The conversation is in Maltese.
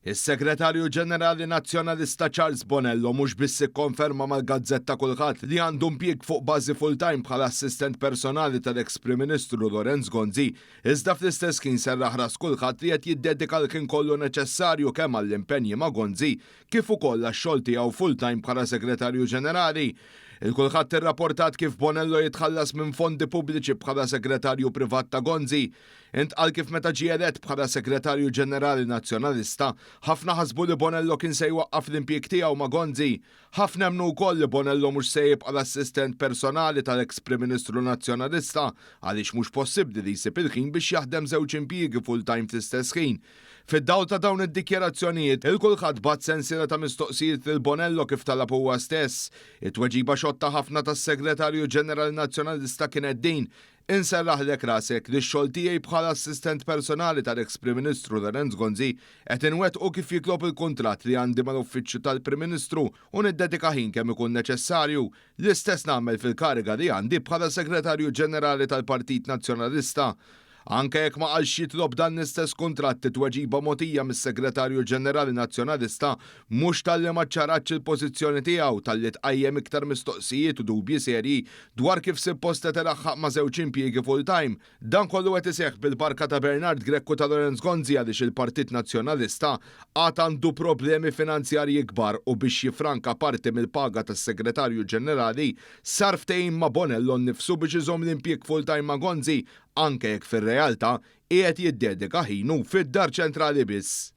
Is-Segretarju Ġenerali Nazzjonalista Charles Bonello mhux biss ikkonferma mal-gazzetta Kulħadd li għandu impjieg fuq bażi full-time bħala assistent personali tal-eks Prim Ministru Lawrence Gonzi, iżda fl-istess ħin serraħ ras kulħadd li qed jiddedika l-ħin kollu neċessarju kemm għall-impenji ma' Gonzi kif ukoll għax-xogħol tiegħu full-time bħala Segretarju Ġenerali. Il-Kulħadd irrapportat kif Bonello jitħallas minn fondi pubbliċi bħala segretarju privat ta' Gonzi. Intqal kif meta ġie elett bħala Segretarju Ġenerali Nazzjonalista, ħafna ħasbu li Bonello kien se jwaqqaf l-impjieg tiegħu ma' Gonzi. Ħafna emmnu wkoll li Bonello mhux se jibqa' l-assistent personali tal-eks Prim Ministru Nazzjonalista għaliex mhux possibbli li jsib il-ħin biex jaħdem żewġ impjiegi full-time fl-istess ħin. Fid-dawl ta' dawn id-dikjarazzjonijiet, il-Kulħadd bagħat sensiela ta' mistoqsijiet lil Bonello kif talab huwa stess. It-tweġiba xotta ħafna tas-Segretarju Ġenerali Nazzjonalista kienet din, Inserraħlek rasek li x-xogħol tiegħi bħala assistent personali tal-eks Prim Ministru Lorenz Gonzi qed inwettqu kif jitlob il-kuntratt li għandi mal-Uffiċċju tal-Prim Ministru u niddedika ħin kemm ikun neċessarju. L-istess nagħmel fil-kariga li għandi bħala Segretarju Ġenerali tal-Partit Nazzjonalista. Anke jekk ma qalx x'jitlob dan l-istess kuntratt, it-tweġiba mogħtija mis-Segretarju Ġenerali Nazzjonalista mhux talli ma ċċaratx il-pożizzjoni tiegħu talli tqajjem iktar mistoqsijiet u dubji serji dwar kif sippost qed ilaħħaq ma' żewġ impjiegi full-time. Dan kollu qed iseħħ bil-barka ta' Bernard Grech u ta' Lawrence Gonzi għaliex il-Partit Nazzjonalista għad għandu problemi finanzjarji kbar u biex jiffranka parti mill-paga tas-Segretarju Ġenerali sar ftehim ma' Bonello nnifsu biex iżomm l-impjieg full-time ma' Gonzi anke jekk fir-realtà qiegħed jiddedika ħinu fid-Dar Ċentrali biss.